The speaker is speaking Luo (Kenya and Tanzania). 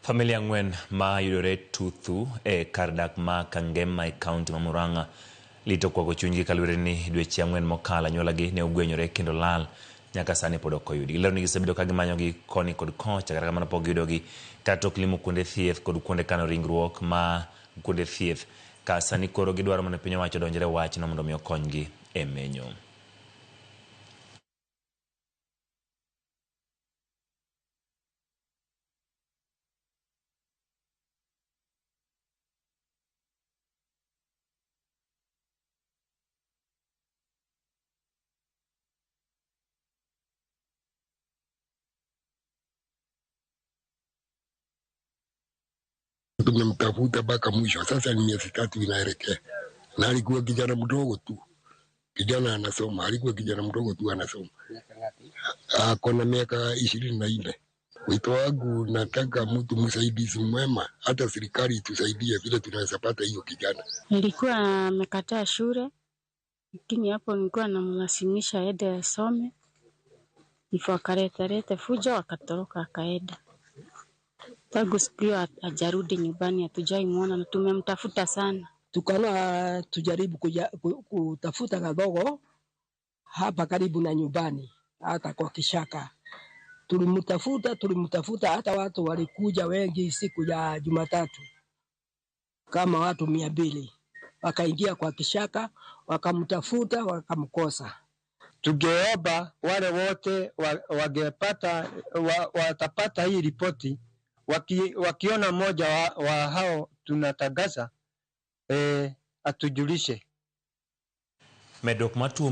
Familia 4 ma yudore Tuthu e kar dak ma Kangema e kaunti ma Murang'a lit okwako chunygi kaluwore ni dweche 4 mokalo anyuolagi ne ogwenyore kendo lal nyaka sani pod ok oyudgi. Gilero ni gisebedo ka gimanyogi koni kod kocha kata kamano pok giyudogi kata tok limo kuonde thieth kod kuonde kano ringruok ma kuonde thieth ka sani koro gidwaro mondo piny owacho odonjre e wachno mondo mi okonygi e menyo. Tumemtafuta mpaka mwisho, sasa ni miezi 3 inaelekea, na alikuwa kijana mdogo tu, kijana anasoma, alikuwa kijana mdogo tu anasoma, ako na miaka 24. Wito wangu nataka mtu msaidizi mwema, hata serikali itusaidie vile tunaweza pata hiyo kijana. Nilikuwa amekataa shule, lakini hapo nilikuwa namlazimisha aende asome, hivyo akaleta fujo, akatoroka akaenda. Tangu siku hiyo hajarudi nyumbani, hatujai muona na tumemtafuta sana. Tukaona tujaribu kutafuta kadogo hapa karibu na nyumbani, hata kwa kishaka. Tulimtafuta, hata watu walikuja wengi siku ya Jumatatu, kama watu 200. Wakaingia kwa kishaka, wakamtafuta, wakamkosa. Tungeomba wale wote watapata hii ripoti, wakiona mmoja wa hao tunatangaza, atujulishe. Medruok mar tuo